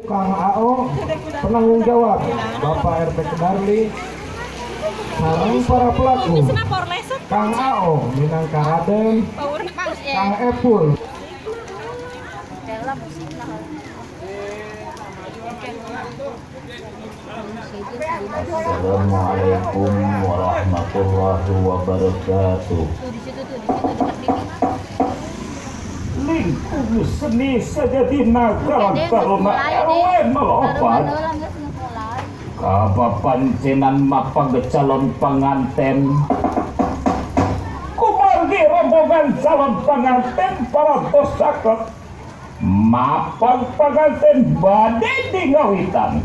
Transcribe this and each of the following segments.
Kang AO, penanggung jawab Bapak RT Kedarli, sareng para pelaku Kang AO minangka Raden, Kang Epul. Assalamualaikum warahmatullahi wabarakatuh. Lingkung seni sejati nagaran taruna RW 04 kapapancenan mapag calon penganten kumargi rombongan calon penganten parantos saket mapag penganten bade di ngawitan.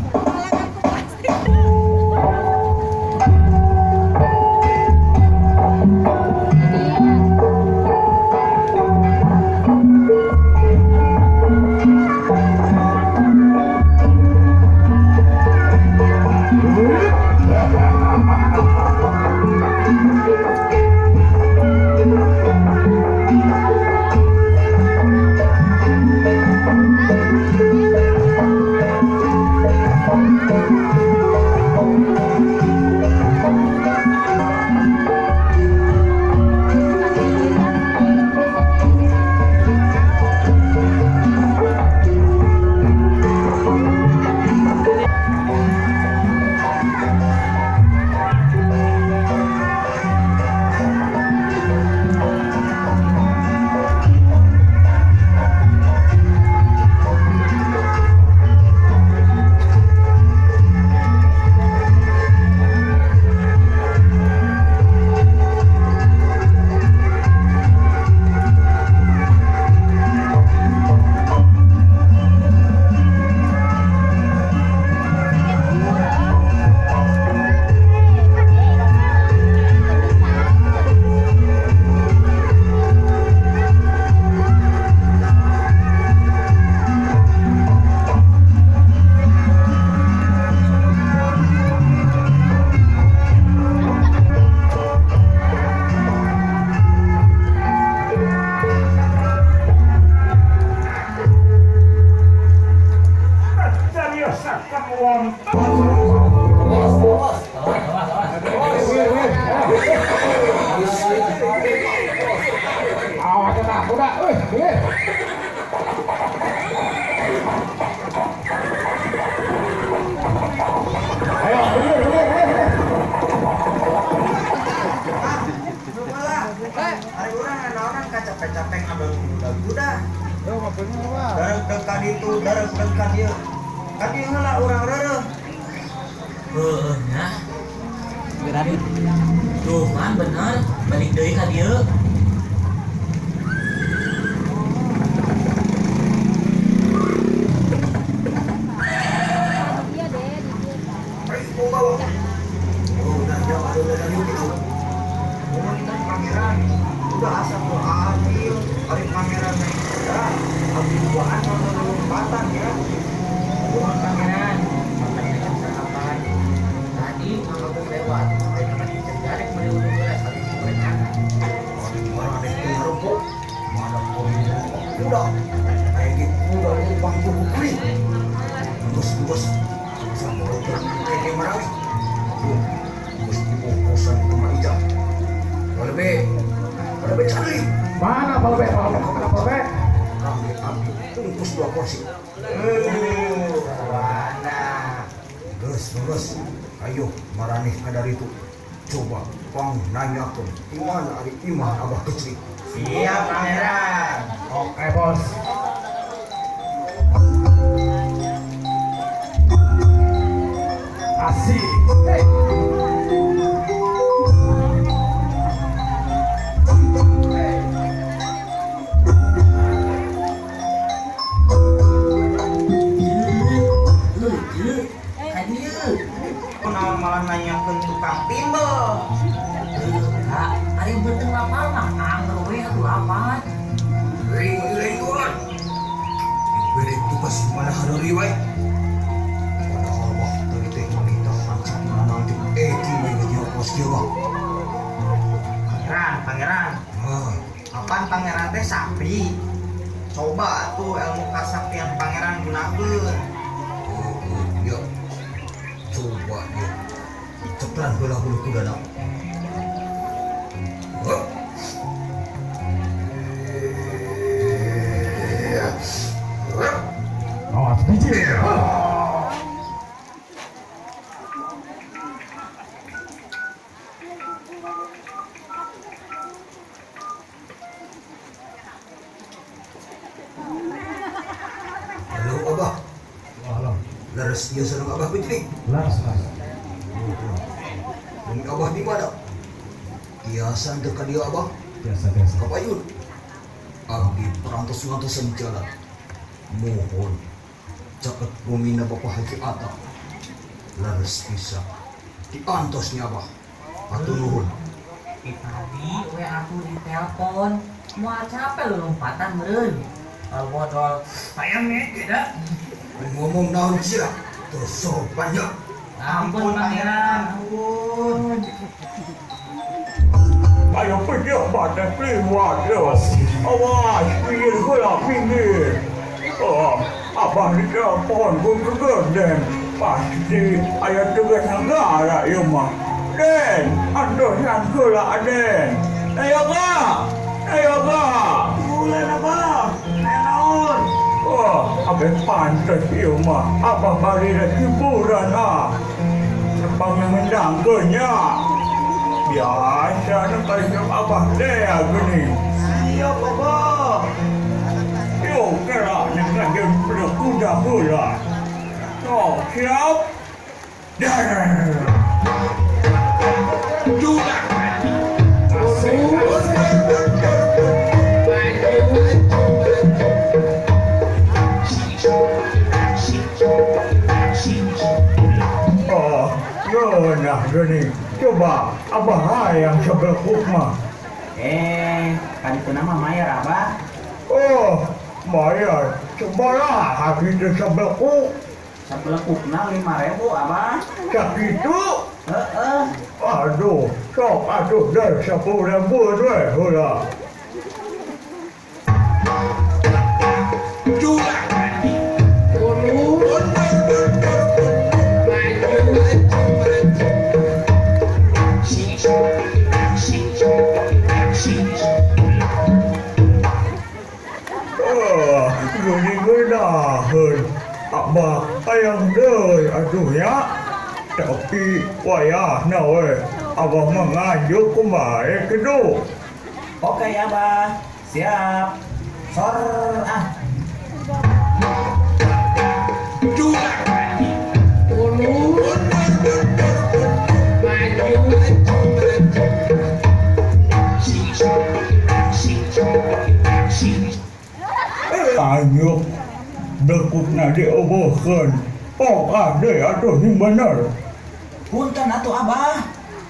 Tuh kan bener, balik deui ka dieu. Udah asa ku adil, ari pangeran naik kuda, abdi duaan nonton lompatan ya. Bukan pangeran, makan jam sarapan. Tadi mama aku lewat, mereka masih cerdarek beli udang beras, tapi mereka Orang ada yang rokok, mana kuda, kayak gitu kuda lubang tubuh kuri. Terus terus, sama rokok kayak merawi. Terus dibungkusan sama ijab. Lebih, lebih cari. Mana palbe, palbe, mana palbe? Kami ambil bungkus 2 porsi. Mana? Terus terus, ayo maraneh dari itu. Coba pang nanyakeun di mana ari imah Abah Kecil. Siap pangeran. Oke bos. Asik. Hey. Kunaon malah nanyakeun tukang timbel. Kak, ari beuteung lapar mah angger we atuh lapar. Ring-ringuan. Bere tugas mana hareuri wae. Padahal mah tadi teh wanita hancur mana jeung Eki we geus kos kieu mah. Pangeran, pangeran. Ah, Apaan pangeran teh sapi? Coba tuh ilmu kasaktian pangeran gunakeun. Cengkeran heula hulu kudana. Awas biji. Halo Abah. Halo. Laras ieu sareng Abah Putri. Laras, laras. Bumi Abah di mana? Tiasa teu ka dieu Abah? Biasa, biasa. Kapayun. Abdi perantos-ngantosan jalan. Mohon caket bumina Bapak Haji Atta. Laras bisa diantosnya Abah. Hatur nuhun. Di tadi we aku ditelepon. Moal capek lu lompatan meureun. Kalau bodol hayang ngeke da. Ngomong naon sia? Teu sopan nya. Ampun pangeran, ampun. Ayo pergi pada keluar ya. Awas, pinggir heula pinggir. Oh, abah ditelepon ku kegeden. Pasti aya tugas negara ieu mah. Den, antosan heula Aden. Ayo ga. Ayo ga. Bulan Abah. Aya naon? Oh, abah pantes ieu mah. Abah bari hiburan ah. Nepang mendangkeun nya. Biasa nu karisep Abah teh geuning. Siap Abah. Yo kera nek kajeun pada kuda heula. Oh, siap. Dar. Oh, geunah geuning. Coba Abah hayang sebelkuk mah. Kan itu nama mayar Abah. Oh, mayar. Sabaraha kitu sebelkuk? Sebelkukna 5.000 Abah. Sakitu? Heeh. Aduh, sok atuh deh 10.000 we heula. Oh, geuning geunaheun. Abah hayang deui atuh nya. Tapi wayahna we Abah mah nganjuk kumaha kitu. Oke Abah, siap. Sor ah. Anyuk bekukna diobohkeun. Oh, ah deui atuh sing bener. Punten atuh Abah.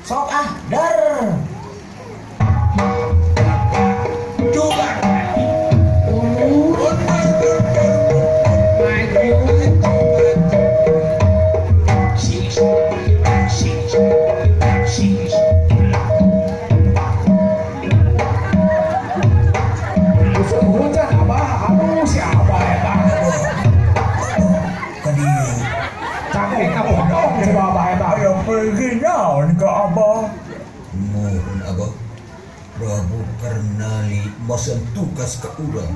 Sok ah, dar. Hujan Abah, aduh si Abah eta. Ka dieu. Cangkeng kamu potong si Abah eta. Ayo pergi naon ka Abah. Mohon Abah. Prabu Karnali masa tugas ka urang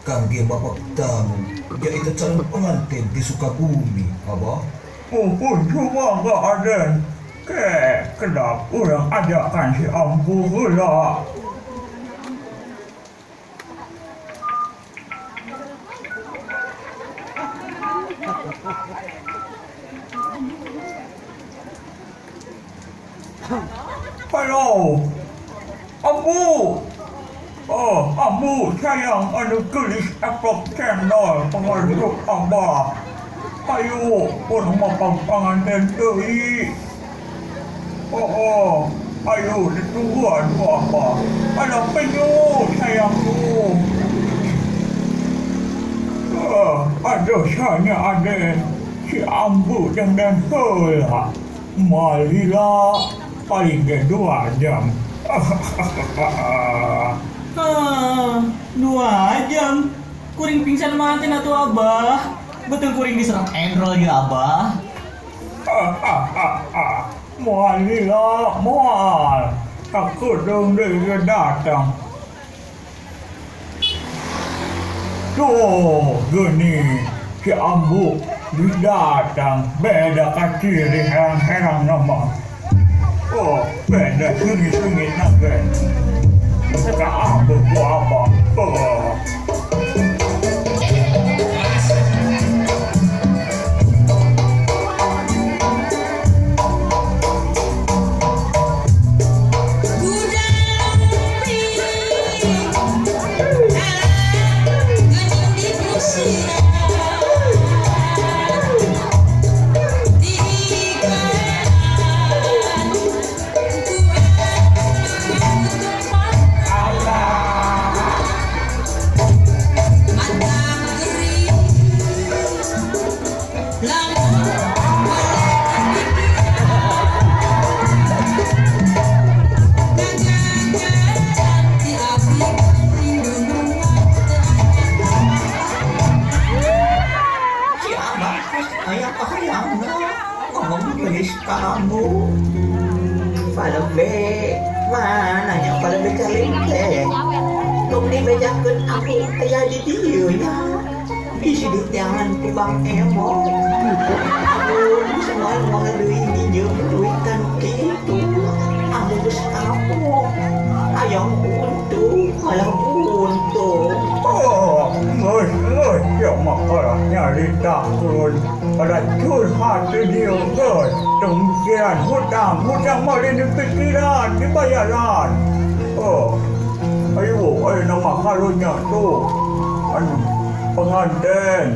kangge bapak tamu yaitu calon pengantin di Sukabumi Abah. Mumpun cuma ka Aden. Ke kedap urang ajakan si Ambu heula. Halo, Ambu. Oh, Ambu sayang anu geulis epok channel pangarsup Abah. Ayo, urang mapang panganten deui. Oh, ayo ditungguan ku Abah. Ada penyu sayangku. Aduh sanya Aden. Si Ambu dandan heula. Malila paling ge 2 jam. Ah, 2 jam. Kuring pingsan manten atuh Abah. Betul kuring diserang enrol ya Abah. Moal lila, moal. Takut dong dia datang. Tuh, gini si Ambu datang beda kaki herang-herang nama. Oh, beda sengit-sengit naga. Tak apa apa. Oh. Kamu palabe mana nya palabe kalengke tong dibejakeun aku aya di dieu nya bisi ditiangan ku Bang Emo aku semua moal deui nginjeum duit kan kitu aku geus kapok hayang untung malah untung. Oh, geus geus ya makalah nyarita turun pada curhat di dieu geus tong pikiran hutang hutang mah di pikiran dibayaran. Oh, ayo ayo nama karunya tuh anu pengantin.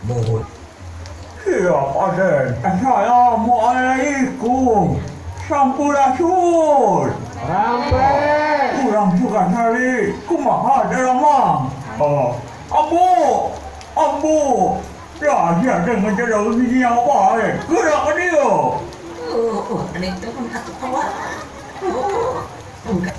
Mohon. Siap Aden. Assalamualaikum. Sampurasun. Rampes. Kurang juga hari. Kumaha dalamang. Oh, ambu, ambu. Ya, dia dengan jalan ini apa? Gerak ke dia. Oh, aneh teman atuh awak. Oh, enggak.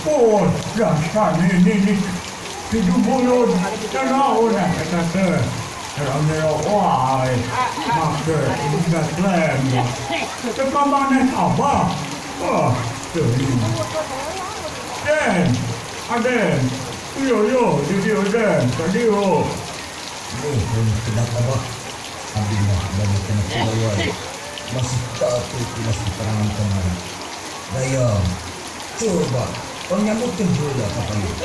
Oh, dasar ini hidup mulut terlalu kata terlalu wah, maka tidak lem. Kemana apa? Oh, Den, Aden, Yo yo, di dieu Den, ka dieu. Nuhun kedap Abah. Abdi mah bade kana pagawean. Masih taatuh tina saparangan kamari. Dayang, coba pangnyambutkeun heula ka payun.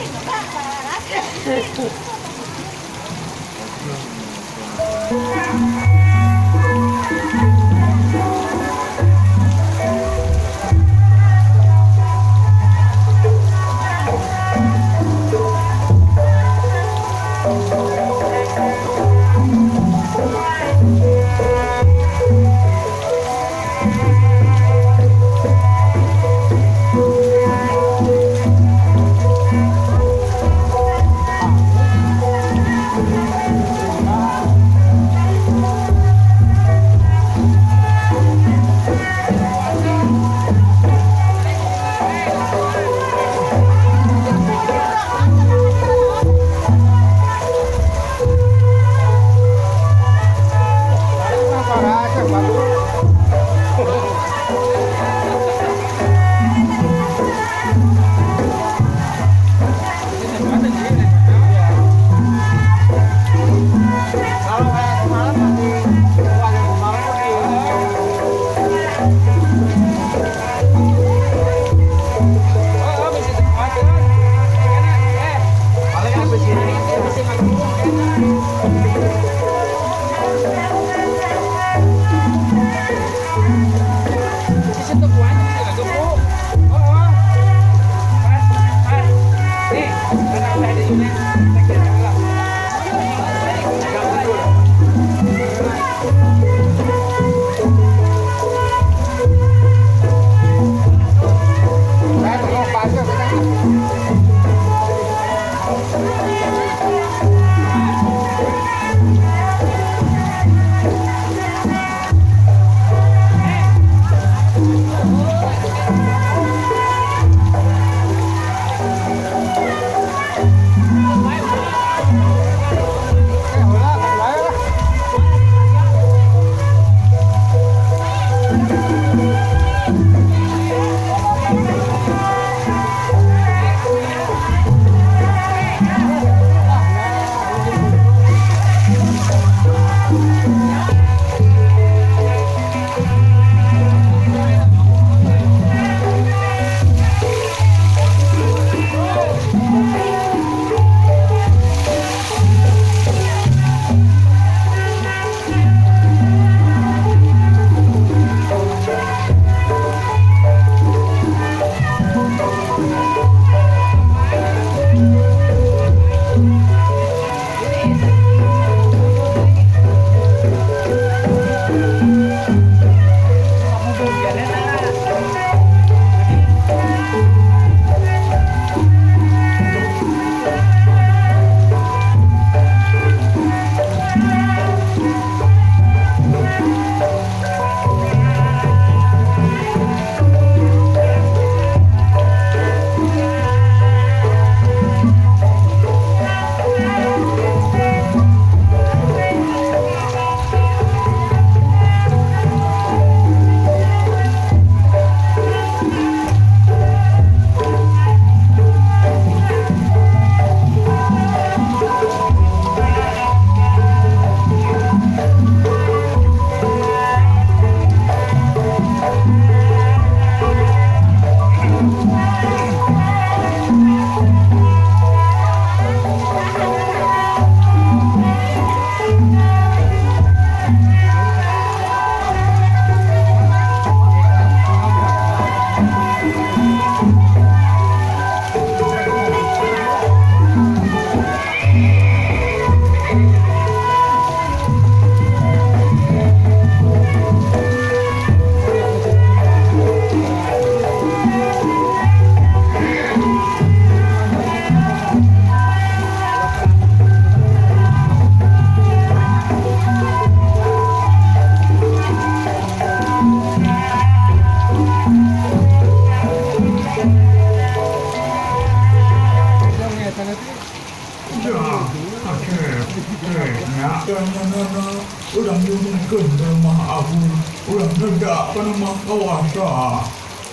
Urang nyungkeun ka lemah agung, urang neda ka lemah kawasa.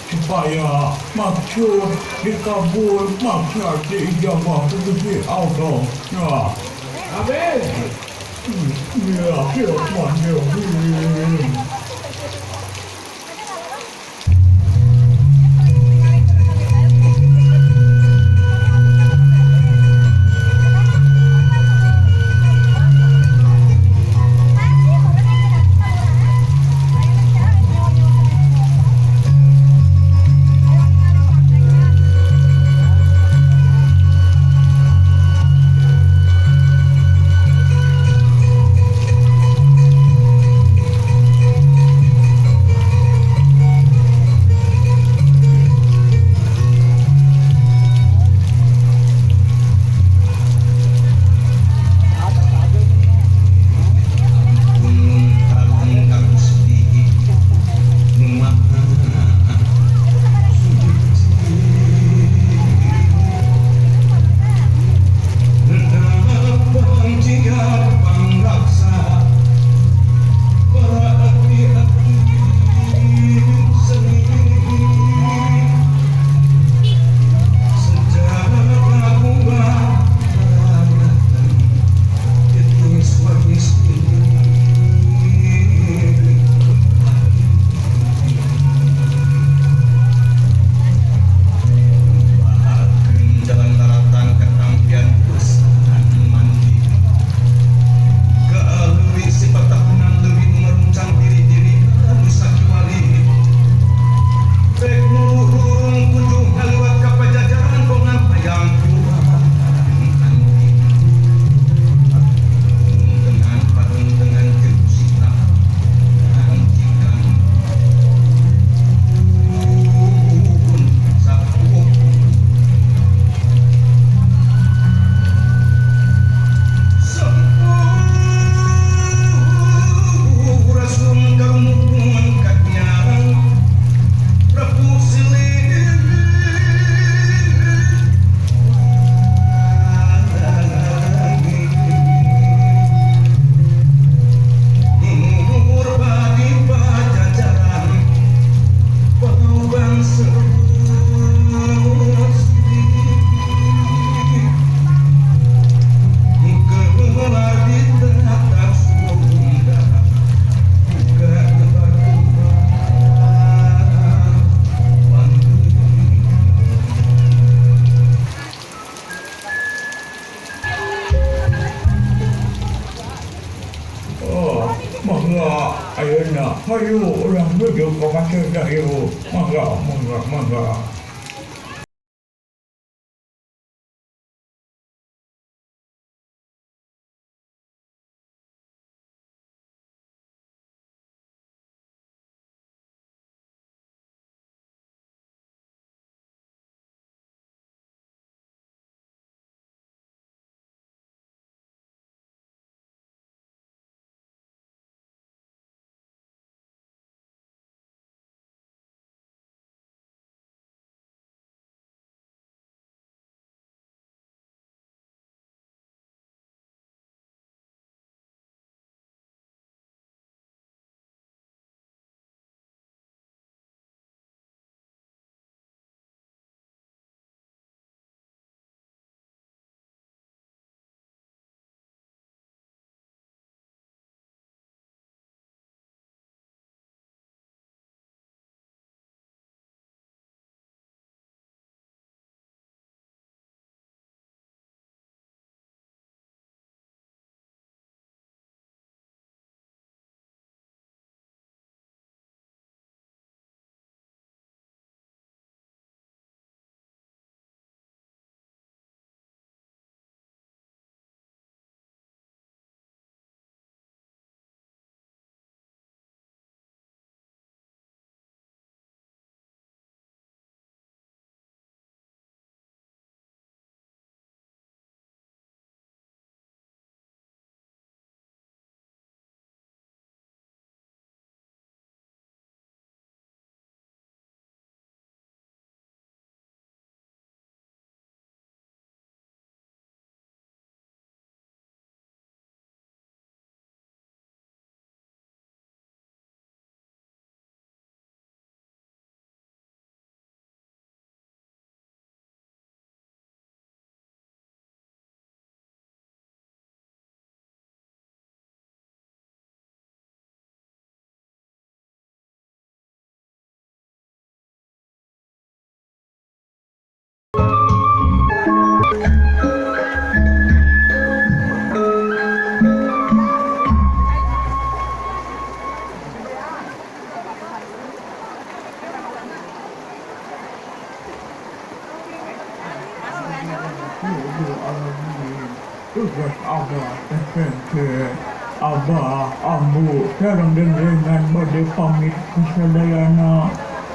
Supaya maksud dikabul, maksud diijabah Gusti Allah. Ya. Amin. Ya, Bismillahirrahmanirrahim. Oh, mangga, ayeuna hayu urang nuju ka Pasar Dahiru. Mangga, mangga, mangga. Astagfirullahaladzim. Tugas Abah teh Abah ambu sareng dengrengan bade pamit kasadayana.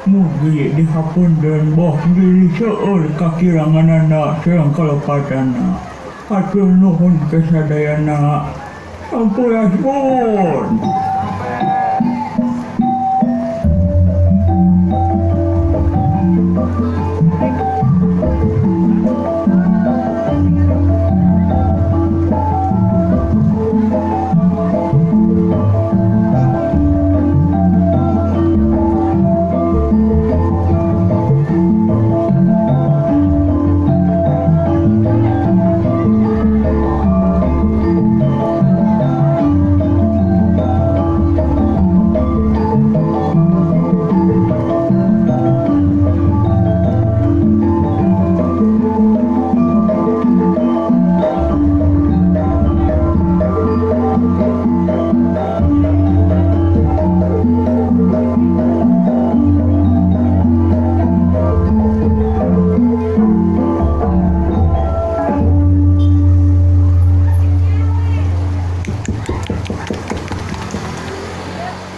Mugi dihapunten boh bilih seueur kakiranganana sareng kalepatana. Hatur nuhun kasadayana. Sampurasun.